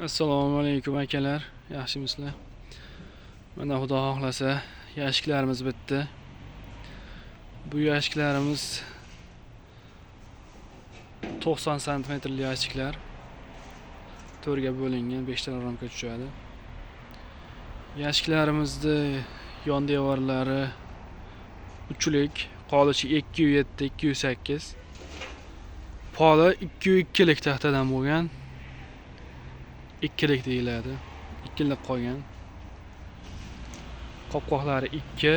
Assalomu alaykum akalar, yaxshimisizlar? Mana xudo xohlasa yashiklarimiz bitdi. Bu yashiklarimiz 90 santimetrli yashiklar. To'rga bo'lingan 5 ta ramka tushadi. Yashiklarimizni yon devorlari 3lik, qolishi 2.7, 2.8. Poli 2.2lik taxtadan bo'lgan. 2lik deyiladi. 2lik qolgan. Qopqoqlari 2.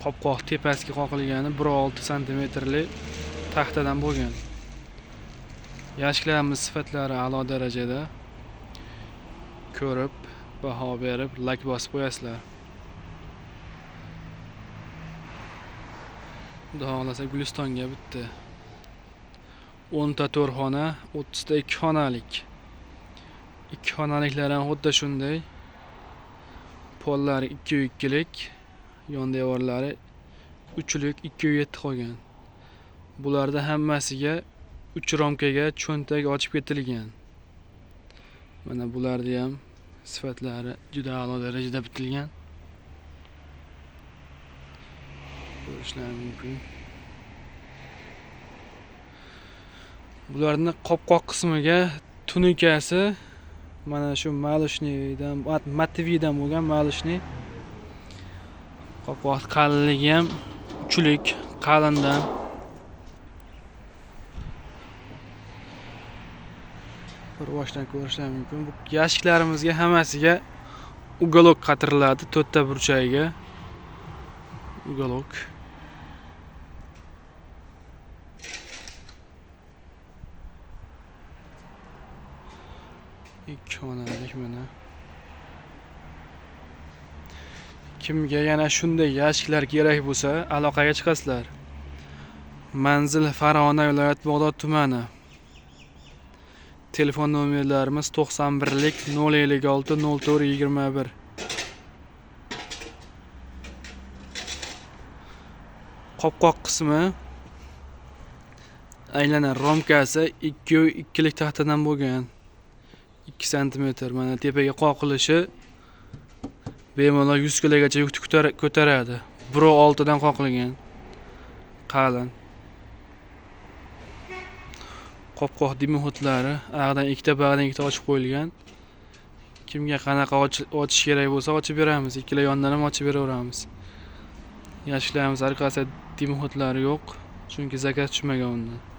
Qopqoq tepasiga qoqilgani 1.6 santimetrli taxtadan bo'lgan. Yashiklarimiz sifatlari a'lo darajada. Ko'rib, baho berib, like bosib qo'yasizlar. Xudo xohlasa Gulistonga bitdi. 10 ta 4 xona, 30 ta 2 xonalik. 2 xonaliklar ham xuddi shunday. Pollari 2.2lik, yon devorlari 3lik, 2.7 qolgan. Bularda hammasiga 3 romkaga cho'ntak ochib ketilgan. Mana bularda ham sifatlari juda a'lo darajada bitilgan. Ko'rishlar mumkin. Bularning qopqoq qismiga tunikasi mana shu malushnidan, matividan bo'lgan malushni. Qopqoq qalinligi ham 3lik, qalindan. Bir boshdan ko'rishlar mumkin. Bu yashiklarimizga hammasiga ugolok qatiriladi, 4 ta burchagiga. Ugolok. Ikki xonalik mana. Kimga yana shunday yashiklar kerak bo'lsa, aloqaga chiqasizlar. Manzil Farg'ona viloyat Bag'dod tumani. Telefon nomerlarimiz 91lik 056 04 21. Qopqoq qismi aylana romkasi 2.2lik taxtadan bo'lgan. 2 santimetr mana tepaga qoqilishi bemalol 100 kilogacha yukni ko'taradi. 1.6 dan qoqilgan. Qalin. Qopqoq dimoxotlari ag'dan ikkita, bag'dan ikkita ochib qo'yilgan. Kimga qanaqa ochish kerak bo'lsa ochib beramiz. Ikkala yondan ham ochib beraveramiz. Yashiklarimiz orqasida dimoxotlari yo'q, chunki zakaz tushmagan undan.